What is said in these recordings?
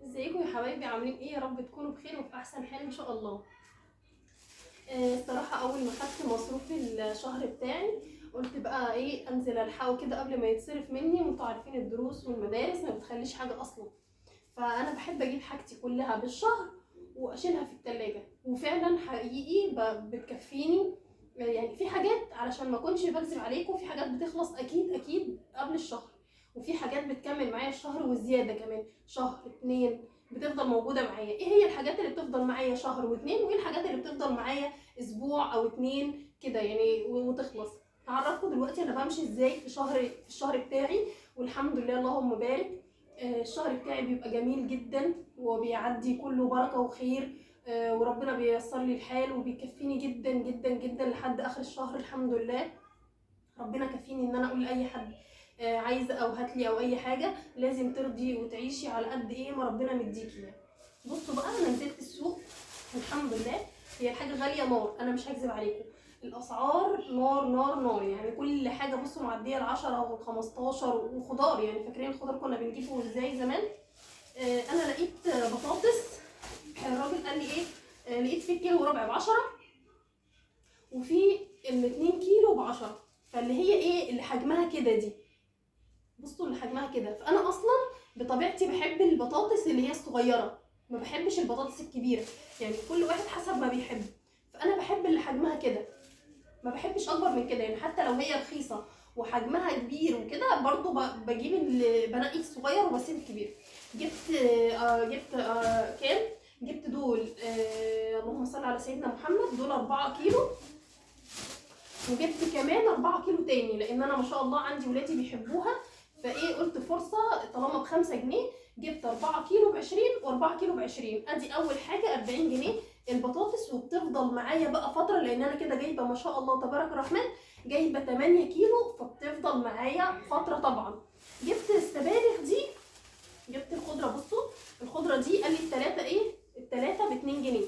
ازيكم يا حبايبي؟ عاملين ايه؟ يا رب تكونوا بخير وفي احسن حال ان شاء الله. الصراحة اول ما خدت مصروف الشهر بتاعي قلت بقى ايه، انزل الحقه كده قبل ما يتصرف مني، وانتوا عارفين الدروس والمدارس ما بتخليش حاجة اصلا. فانا بحب اجيب حاجتي كلها بالشهر واشيلها في التلاجة، وفعلا حقيقي بتكفيني. يعني في حاجات علشان ما اكونش بكذب عليكم، في حاجات بتخلص اكيد اكيد قبل الشهر، وفي حاجات بتكمل معايا الشهر وزيادة كمان شهر اتنين بتفضل موجودة معايا. ايه هي الحاجات اللي بتفضل معايا شهر واتنين، وايه الحاجات اللي بتفضل معايا اسبوع او اتنين كده يعني وتخلص؟ هعرفكم دلوقتي انا بمشي ازاي في الشهر بتاعي، والحمد لله اللهم بارك. الشهر بتاعي بيبقى جميل جدا وبيعدي كله بركة وخير، وربنا بييسر لي الحال وبيكفيني جدا جدا جدا لحد اخر الشهر الحمد لله. ربنا كفيني ان انا اقول لاي حد عايزه او هاتلي او اي حاجة، لازم ترضي وتعيشي على قد ايه ما ربنا مديكي يعني. بصوا بقى، انا نزلت السوق الحمد لله، هي الحاجة غالية نار، انا مش هكذب عليكم، الاسعار نار نار نار يعني. كل حاجة بصوا معدية 10 وال15 وخضار، يعني فاكرين الخضار كنا بنجيبه ازاي زمان؟ انا لقيت بطاطس، الراجل قال لي ايه، لقيت فيه كيلو وربع ب10 وفي ال2 كيلو ب10، فاللي هي ايه اللي حجمها كده دي، بصوا اللي حجمها كده. فانا اصلا بطبيعتي بحب البطاطس اللي هي الصغيرة، ما بحبش البطاطس الكبيرة، يعني كل واحد حسب ما بيحب. فانا بحب اللي حجمها كده، ما بحبش اكبر من كده، يعني حتى لو هي رخيصة وحجمها كبير وكده برضو بجيب بنقي الصغير وبسيب الكبير. جبت جبت كام؟ جبت دول اللهم صل على سيدنا محمد، دول 4 كيلو، وجبت كمان 4 كيلو تاني لان انا ما شاء الله عندي ولادي بيحبوها، فايه قلت فرصة طالما ب5 جنيه، جبت 4 كيلو ب20 و4 كيلو ب20. ادي اول حاجة 40 جنيه البطاطس، وبتفضل معايا بقى فترة لان انا كده جايبه ما شاء الله تبارك الرحمن جايبه 8 كيلو، فبتفضل معايا فترة. طبعا جبت السبانخ دي، جبت الخضرة، بصوا الخضرة دي قال لي الثلاثة ايه، الثلاثة ب2 جنيه.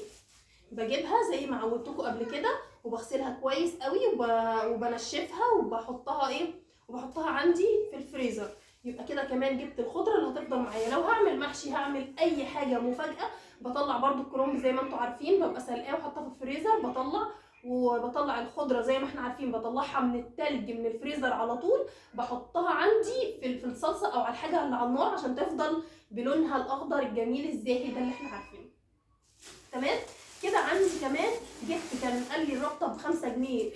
بجيبها زي ما عودتكم قبل كده وبغسلها كويس قوي وبنشفها وبحطها ايه، وبحطها عندي في الفريزر. يبقى كده كمان جبت الخضرة اللي هتفضل معايا. لو هعمل محشي، هعمل اي حاجة مفاجاة، بطلع برده الكرنب زي ما انتم عارفين، ببقى سلقاه وحاطاه في الفريزر، بطلع وبطلع الخضرة زي ما احنا عارفين، بطلعها من التلج من الفريزر على طول، بحطها عندي في الصلصه او على الحاجة اللي على النار عشان تفضل بلونها الاخضر الجميل الزاهي ده اللي احنا عارفينه. تمام كده. عندي كمان جبت، كان قال لي الرابطة ب5 جنيه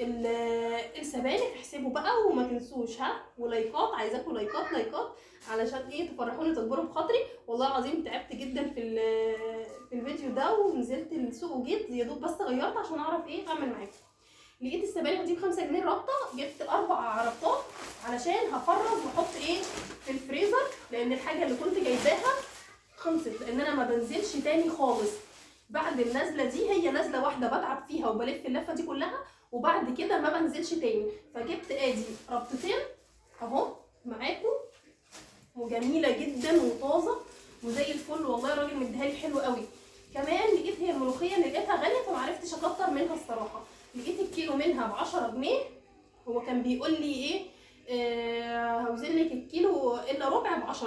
السبانخ، احسبوا بقى وما تنسوش ها، ولايكات، عايزاكم لايكات لايكات علشان ايه، تفرحوني وتكبروا بخاطري. والله العظيم تعبت جدا في الفيديو ده، ونزلت السوق وجيت يا دوب بس غيرت عشان اعرف ايه اعمل معاكم. لقيت السبانخ دي ب5 جنيه الرابطة، جبت 4 ربطات علشان هفرز واحط ايه في الفريزر، لان الحاجة اللي كنت جايباها خلصت، لان انا ما بنزلش تاني خالص بعد النزله دي، هي نزله واحدة بتعب فيها وبلف اللفة دي كلها وبعد كده ما بنزلش تاني. فجبت ادي ربطتين اهو معاكم، وجميلة جدا وطازه وزي الفل، والله الراجل مديها لي حلو قوي. كمان لقيت هي الملوخية اللي لقيتها غالية فمعرفتش اكتر منها الصراحة، لقيت الكيلو منها ب10 جنيه، هو كان بيقول لي ايه هوزن لك الكيلو الا ربع ب10،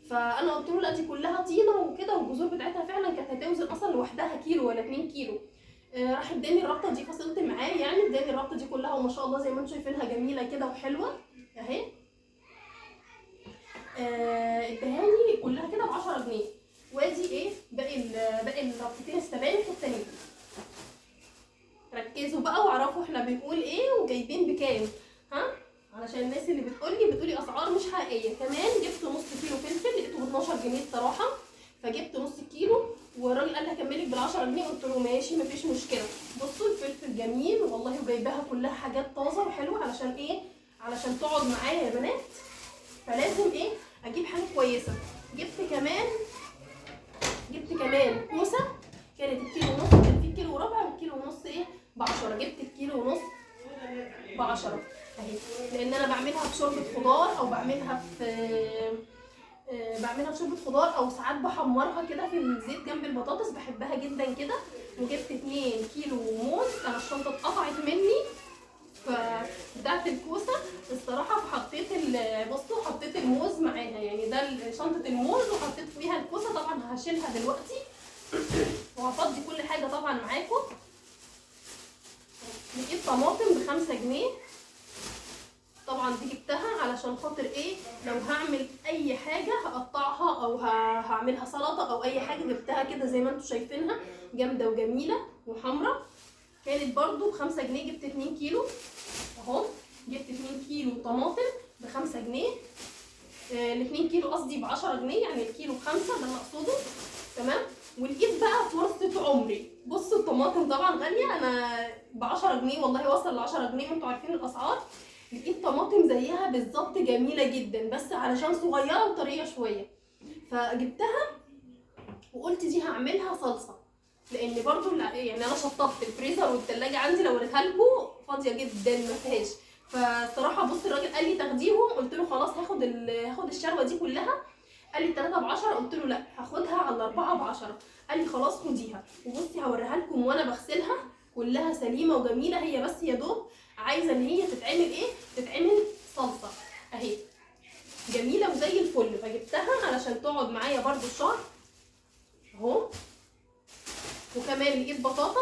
فانا قلت له لا دي كلها طينه وكده، والجذور بتاعتها فعلا كانت هتوزن اصلا لوحدها كيلو ولا 2 كيلو. راح اداني الربطه دي، فصلت معاه يعني، اداني الربطه دي كلها وما شاء الله زي ما انتم شايفينها جميلة كده وحلوه اهي. اداهاني كلها كده ب10 جنيه. وادي ايه باقي الربطتين السبانخ التانيين. ركزوا بقى واعرفوا احنا بنقول ايه وجايبين بكام، ها، علشان الناس اللي بتقولي اسعار مش حقيقية. كمان جبت نص كيلو فلفل، لقيته ب 12 جنيه الصراحة، فجبت نص كيلو والراجل قال لي هكملك بال 10 جنيه، قلت له ماشي مفيش مشكلة. بصوا الفلفل جميل والله، وجايباها كلها حاجات طازة وحلوه علشان ايه، علشان تقعد معايا يا بنات، فلازم ايه اجيب حاجة كويسة. جبت كمان كوسة، كانت الكيلو ونص، كان في كيلو وربع والكيلو ونص ايه ب10، جبت الكيلو ونص ب10 اهي، لان انا بعملها في شوربة خضار او بعملها في بعملها في شوربة خضار، او ساعات بحمرها كده في الزيت جنب البطاطس، بحبها جدا كده. وجبت 2 كيلو موز، انا الشنطة اتقطعت مني فبتاعت الكوسه الصراحة، فحطيت بصوا حطيت الموز معاها، يعني ده شنطه الموز وحطيت فيها الكوسه. طبعا هشيلها دلوقتي وهفضي كل حاجة طبعا معاكم. لقيت طماطم ب5 جنيه، طبعا دي جبتها علشان خاطر ايه، لو هعمل اي حاجة هقطعها او هعملها سلطة او اي حاجة. جبتها كده زي ما انتم شايفينها، جامدة وجميلة وحمرا. كانت برضو ب5 جنيه. جبت 2 كيلو اهو، جبت 2 كيلو طماطم ب5 جنيه، ال2 كيلو قصدي ب10 جنيه، يعني الكيلو ب5، ده اللي اقصده. تمام. ولقيت بقى فرصة عمري. بصوا الطماطم طبعا غالية، انا ب10 جنيه والله، وصل ل10 جنيه وانتوا عارفين الاسعار. لقيت طماطم زيها بالظبط جميلة جدا، بس علشان صغيرة وطريه شوية فجبتها، وقلت دي هعملها صلصه، لان برضو يعني انا شطبت الفريزر والتلاجة عندي لو وريتها لكم فاضية جدا ما فيهاش. فالصراحه بص الراجل قال لي تاخديهم، قلت له خلاص هاخد الشروه دي كلها. قال لي 3 ب10، قلت له لا هاخدها على 4 ب10. قال لي خلاص خديها. وبصي هوريها لكم وانا بغسلها، كلها سليمة وجميلة، هي بس يا دوب عايزه ان هي تتعمل ايه، تتعمل صلصه اهي، جميلة وزي الفل. فجبتها علشان تقعد معايا برده الشهر اهو. وكمان لقيت بطاطا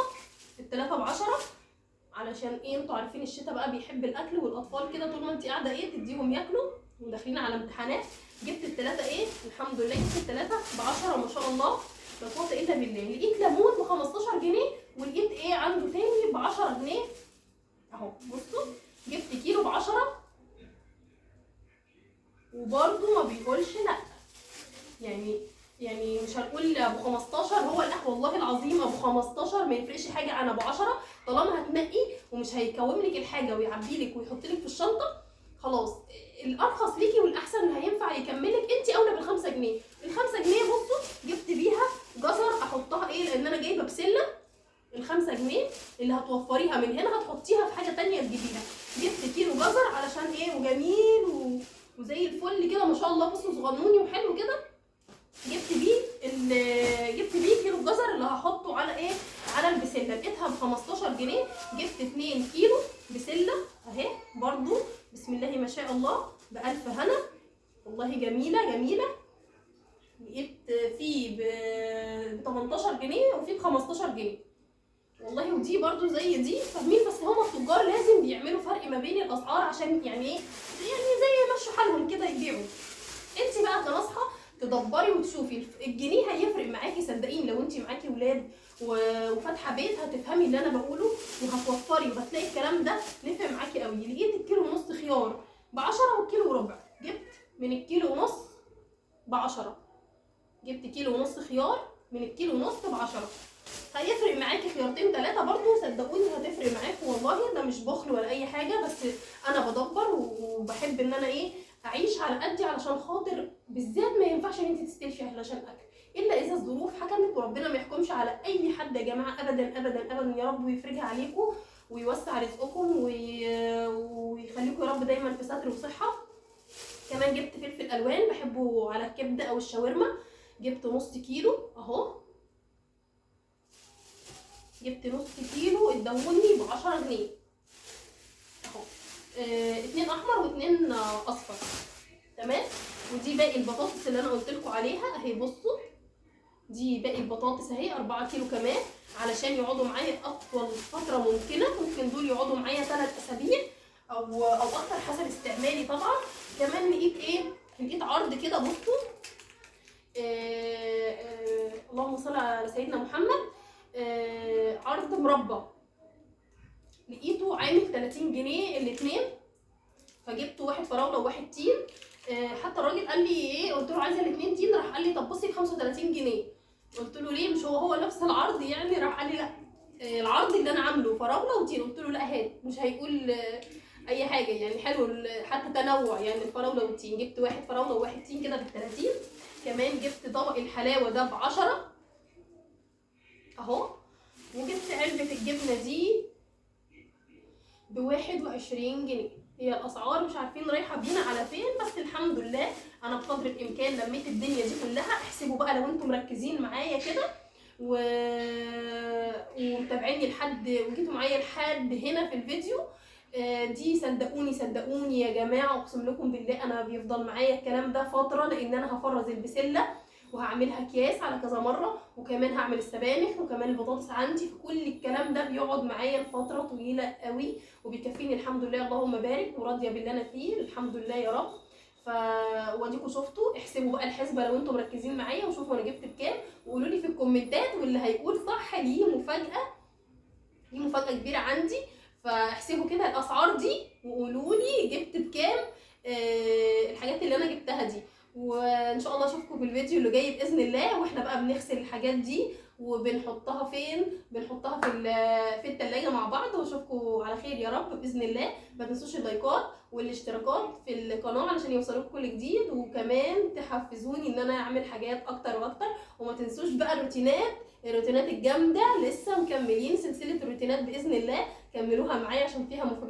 ال3 ب10، علشان ايه، انتوا عارفين الشتا بقى بيحب الاكل، والاطفال كده طول ما انت قاعدة ايه تديهم ياكلوا، وداخلين على امتحانات. جبت ال3 ايه الحمد لله، جبت ال3 ب10 ما شاء الله لا قوة الا بالله. لقيت ليمون ب15 جنيه، ولقيت ايه عنده تاني ب10 جنيه اهو. بصوا جبت كيلو ب10، وبرده ما بيقولش لا، يعني مش هنقول ابو 15 هو لا، والله العظيم ابو 15 ما يفرقش حاجة عن ابو 10، طالما هتنقي ومش هيكوم لك الحاجة ويعبي لك ويحط لك في الشنطة، خلاص الارخص ليكي والاحسن اللي هينفع يكملك، انت اولى بال5 جنيه. ال5 جنيه بصوا جبت بيها جزر احطها ايه، لان انا جايبه بسلة. ال5 جنيه اللي هتوفريها من هنا هتحطيها في حاجة تانية تجيبيها. جبت كيلو جزر علشان ايه، وجميل وزي الفل كده ما شاء الله، بصوا صغنوني وحلو كده. جبت بيه كيلو جزر اللي هحطه على ايه، على البسله. لقيتها ب 15 جنيه. جبت 2 كيلو بسلة اهي برضو، بسم الله ما شاء الله، بألف هنا والله، جميلة جميلة. لقيت فيه ب 18 جنيه وفي ب 15 جنيه والله، ودي برضو زي دي، فاهمين؟ بس هما التجار لازم بيعملوا فرق ما بين الاسعار عشان يعني ايه، يعني زي مشوا حالهم كده يبيعوا. انت بقى كنصحه تدبري وتشوفي الجنيه هيفرق معاكي، صدقيني. لو انت معاكي ولاد وفاتحه بيت هتفهمي اللي انا بقوله، وهتوفري وهتلاقي الكلام ده نفع معاكي قوي. لقيت الكيلو ونص خيار ب10 والكيلو وربع، جبت من الكيلو ونص ب10، جبت كيلو ونص خيار من الكيلو ونص ب10. هيفرق معاكي خيارتين ثلاثة برضو، صدقوني هتفرق معاكي والله. ده مش بخل ولا اي حاجة، بس انا بدبر وبحب ان انا ايه اعيش على قدي، علشان خاطر بالذات ما ينفعش ان انت تستلفي علشان اكل، الا اذا الظروف حكمت، وربنا ما يحكمش على اي حد يا جماعة ابدا ابدا ابدا. يا رب ويفرجها عليكم ويوسع رزقكم ويخليكم يا رب دايما في ستر وصحة. كمان جبت فلفل الوان بحبه على الكبده او الشاورما، جبت نص كيلو اهو، جبت نص كيلو ادوني ب10 جنيه اهو، 2 احمر و2 اصفر. تمام. ودي باقي البطاطس اللي انا قلت لكم عليها اهي، بصوا دي باقي البطاطس اهي، 4 كيلو كمان علشان يقعدوا معايا اطول فترة ممكنة. ممكن دول يقعدوا معايا 3 اسابيع او اكتر حسب استعمالي طبعا. كمان لقيت ايه، لقيت عرض كده بصوا، اللهم صل على سيدنا محمد، عرض مربى لقيته عامل 30 جنيه الاثنين، فجبت واحد فراوله وواحد تين. حتى الراجل قال لي ايه، قلت له عايزه الاثنين تين، راح قال لي طب بصي ب 35 جنيه. قلت له ليه، مش هو نفس العرض يعني؟ راح قال لي لا، العرض اللي انا عامله فراوله وتين. قلت له لا هات، مش هيقول اي حاجة يعني، حلو حتى تنوع يعني الفراوله والتين. جبت واحد فراوله وواحد تين كده بال30. كمان جبت طبق الحلاوة ده ب10 اهو، وجبت علبة الجبنة دي ب21 جنيه. هي الاسعار مش عارفين رايحة بينا على فين، بس الحمد لله انا بقدر الامكان لميت الدنيا دي كلها. احسبوا بقى لو انتم مركزين معايا كده ومتابعيني لحد وجيتوا معايا لحد هنا في الفيديو دي، صدقوني صدقوني يا جماعة، اقسم لكم بالله انا بيفضل معايا الكلام ده فترة، لان انا هفرز البسله وهعملها اكياس على كذا مرة، وكمان هعمل السبانخ، وكمان البطاطس عندي. فكل الكلام ده بيقعد معايا لفترة طويلة قوي وبيكفيني الحمد لله، اللهم بارك، وراضيه باللي انا فيه الحمد لله يا رب. ف واديكوا شفتوا، احسبوا بقى الحسبة لو انتم مركزين معايا، وشوفوا انا جبت بكام، وقولوا لي في الكومنتات، واللي هيقول صح ليه مفاجاة، ليه مفاجاة كبيرة عندي. فاحسبوا كده الاسعار دي وقولوا لي جبت بكام الحاجات اللي انا جبتها دي. وان شاء الله اشوفكم في الفيديو اللي جاي باذن الله. واحنا بقى بنغسل الحاجات دي وبنحطها فين؟ بنحطها في التلاجة مع بعض. واشوفكم على خير يا رب باذن الله. ما تنسوش اللايكات والاشتراكات في القناة علشان يوصلوكم كل جديد، وكمان تحفزوني ان انا اعمل حاجات اكتر واكتر. وما تنسوش بقى الروتينات، الروتينات الجامدة، لسه مكملين سلسلة الروتينات باذن الله، كملوها معايا عشان فيها مفاجآت.